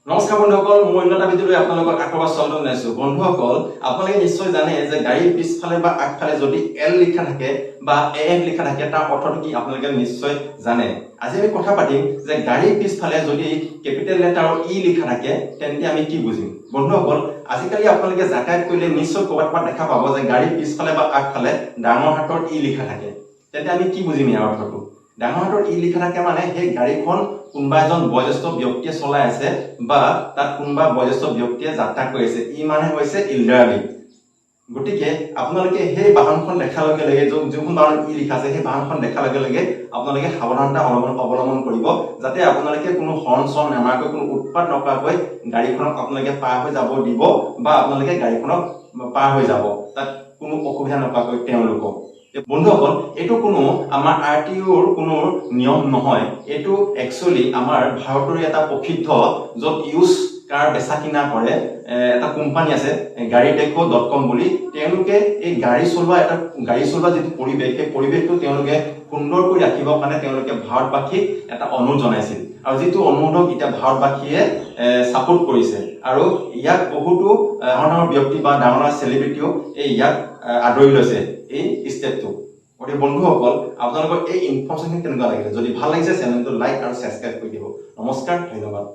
নমস্কাৰ বন্ধুসকল, মই অন্য এটা ভিডিঅ'লৈ আপোনালোকক আকৌ এবাৰ স্বাগতম জনাইছো। বন্ধুসকল, আপোনালোকে নিশ্চয় জানে যে গাড়ীৰ পিছফালে বা আগফালে যদি এল লিখা থাকে বা এ এফ লিখা থাকে, তাৰ অৰ্থটো কি আপোনালোকে নিশ্চয় জানে। আজি আমি কথা পাতিম যে গাড়ীৰ পিছফালে যদি কেপিটেল লেটাৰৰ ই লিখা থাকে, তেন্তে আমি কি বুজিম? বন্ধুসকল, আজিকালি আপোনালোকে যাতায়াত কৰিলে নিশ্চয় ক'ৰবাত ক'ৰবাত দেখা পাব যে গাড়ীৰ পিছফালে বা আগফালে ডাঙৰ হাতৰ ই লিখা থাকে। তেন্তে আমি কি বুজিম ইয়াৰ অৰ্থটো? ডাঙৰ হাতৰ ই লিখা থাকে মানে সেই গাড়ীখন কোনোবা এজন বয়োজ্যেষ্ঠ ব্যক্তিয়ে চলাই আছে বা তাত কোনোবা বয়োজ্যেষ্ঠ ব্যক্তিয়ে যাত্ৰা কৰি আছে। ই মানে হৈছে ইল্ডাৰলি। গতিকে আপোনালোকে সেই বাহনখন দেখাৰ লগে লগে, যোনখন বাহনত ই লিখা আছে, সেই বাহনখন দেখাৰ লগে লগে আপোনালোকে সাৱধানতা অৱলম্বন অৱলম্বন কৰিব, যাতে আপোনালোকে কোনো হৰ্ণ চৰ্ণ নামাৰাকৈ, কোনো উৎপাত নকৰাকৈ গাড়ীখনক আপোনালোকে পাৰ হৈ যাব দিব বা আপোনালোকে গাড়ীখনক পাৰ হৈ যাব তাত কোনো অসুবিধা নকৰাকৈ তেওঁলোকক। বন্ধুসকল, এইটো কোনো আমাৰ আৰটিঅ'ৰ কোনো নিয়ম নহয়। এইটো একচুৱেলি আমাৰ ভাৰতৰে এটা প্ৰসিদ্ধ, য'ত ইউজ কাৰ বেচা কিনা কৰে, এটা কোম্পানী আছে গাড়ী দেখো.কম বুলি। তেওঁলোকে এই গাড়ী চলোৱা যিটো পৰিৱেশ, সেই পৰিৱেশটো তেওঁলোকে সুন্দৰ কৰি ৰাখিবৰ কাৰণে তেওঁলোকে ভাৰতবাসীক এটা অনুৰোধ জনাইছিল আৰু যিটো অনুৰোধক এতিয়া ভাৰতবাসীয়ে ছাপোৰ্ট কৰিছে আৰু ইয়াক বহুতো ডাঙৰ ডাঙৰ ব্যক্তি বা ডাঙৰ ডাঙৰ চেলিব্ৰিটিও এই ইয়াক আদৰি লৈছে এই ষ্টেপটো। গতিকে বন্ধুসকল, আপোনালোকৰ এই ইনফৰ্মেশ্যনখিনি কেনেকুৱা লাগিলে? যদি ভাল লাগিছে, চেনেলটো লাইক আৰু ছাবস্ক্ৰাইব কৰি দিব। নমস্কাৰ, ধন্যবাদ।